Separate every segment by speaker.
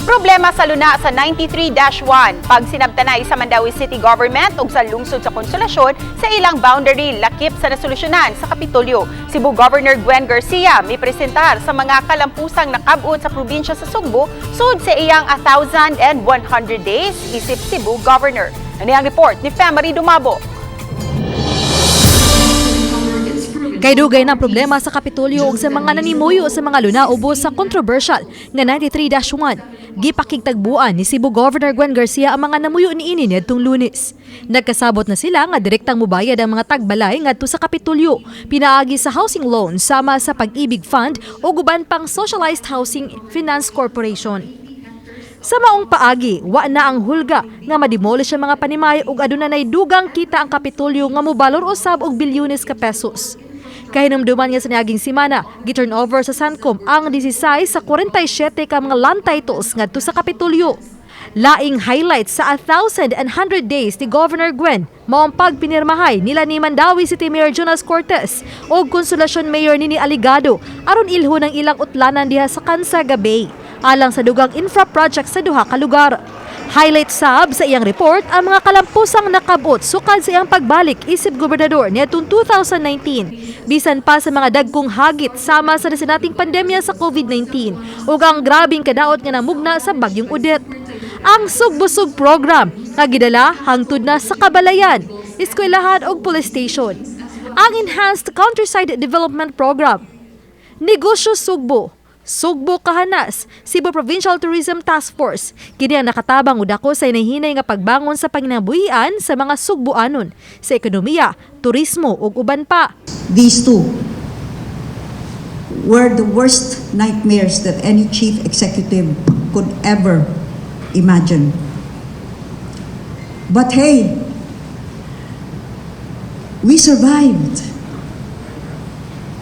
Speaker 1: Problema sa luna sa 93-1 pag sinabtanay sa Mandaue City Government ug sa lungsod sa Konsolasyon sa ilang boundary lakip sa nasolusyonan sa Kapitolyo. Cebu Governor Gwen Garcia may presentar sa mga kalampusang nakabot sa probinsya sa Sugbo sud sa iyang 1,100 days isip Cebu Governor. Ani ang report ni Femary Dumabo.
Speaker 2: Kay dugay ng problema sa Kapitolyo ug sa mga nanimuyo sa mga luna ubos sa controversial nga 93-1. Gipakigtagbuan ni Cebu Governor Gwen Garcia ang mga namuyo niini niadtong Lunes. Nagkasabot na sila nga direktang mubayad ang mga tagbalay ngadto sa Kapitolyo pinaagi sa housing loan sama sa Pag-ibig Fund o uban pang Socialized Housing Finance Corporation. Sa maong paagi, wa na ang hulga nga mademolish ang mga panimay ug aduna nay dugang kita ang Kapitolyo nga mobalor usab og bilyones ka pesos. Kahinumduman nga sa niaging semana, gi-turn over sa Sancom ang 16 sa 47 ka mga land titles ngadto sa Kapitolyo. Laing highlight sa 1,100 days ni Governor Gwen mao ang pagpinirmahay nila ni Mandaue City Mayor Jonas Cortes o Consolacion Mayor Nini Aligado aron ilhon ang ilang utlanan diha sa Cansaga Bay alang sa dugang infra project sa duha ka lugar. Highlight sab sa iyang report ang mga kalampusang nakabot sukad sa iyang pagbalik isip gobernador niadtong 2019 bisan pa sa mga dagkong hagit sama sa nasinating pandemya sa COVID-19 ug ang grabing kadaot nga namugna sa bagyong Odette. Ang Sugbusog program nga gidala hangtod na sa Kabalayan, eskwelahan ug police station. Ang Enhanced Countryside Development Program, Negosyo Sugbo, Sugbo Kahanas, Cebu Provincial Tourism Task Force. Kini ang nakatabang ug dako sa hinahinay nga pagbangon sa panginabuhian sa mga Sugboanon sa ekonomiya, turismo ug uban pa.
Speaker 3: These two were the worst nightmares that any chief executive could ever imagine. But hey, we survived.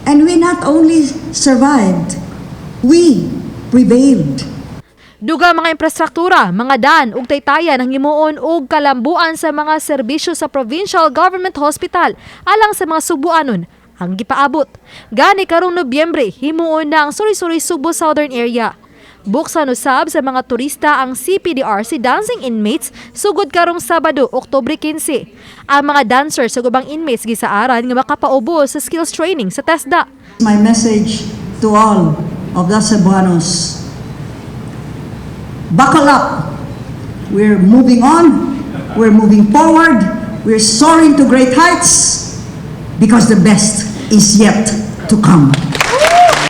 Speaker 3: And we not only survived, we prevailed.
Speaker 2: Dugang mga infrastruktura, mga daan ug taytayan ang himuon og kalambuan sa mga serbisyo sa Provincial Government Hospital alang sa mga Sugboanon ang gipaabot. Gani karong Nobyembre, himuon na ang Suri-Suri Sugbo Southern Area. Buksan usab sa mga turista ang CPDRC Dancing Inmates sugod karong Sabado, Oktubre 15. Ang mga dancers ug ubang inmates gisaaran nga makapaubos sa skills training sa TESDA.
Speaker 3: My message to all of the Cebuanos: buckle up. We're moving on. We're moving forward. We're soaring to great heights because the best is yet to come.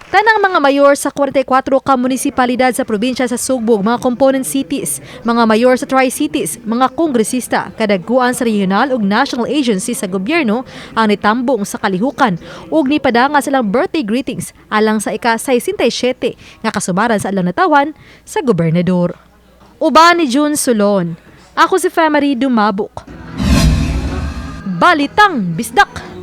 Speaker 2: Tanang mga mayor sa 44 ka munisipalidad sa probinsya sa Sugbo, mga component cities, mga mayor sa Tri-Cities, mga kongresista, kadagkuan sa regional ug national agency sa gobyerno ang nitambong sa kalihukan ug nipadanga silang birthday greetings alang sa ika-67 nga kasubaran sa adlaw natawan sa gobernador. Uban ni June Solon. Ako si Femary Dumabok. Balitang Bisdak.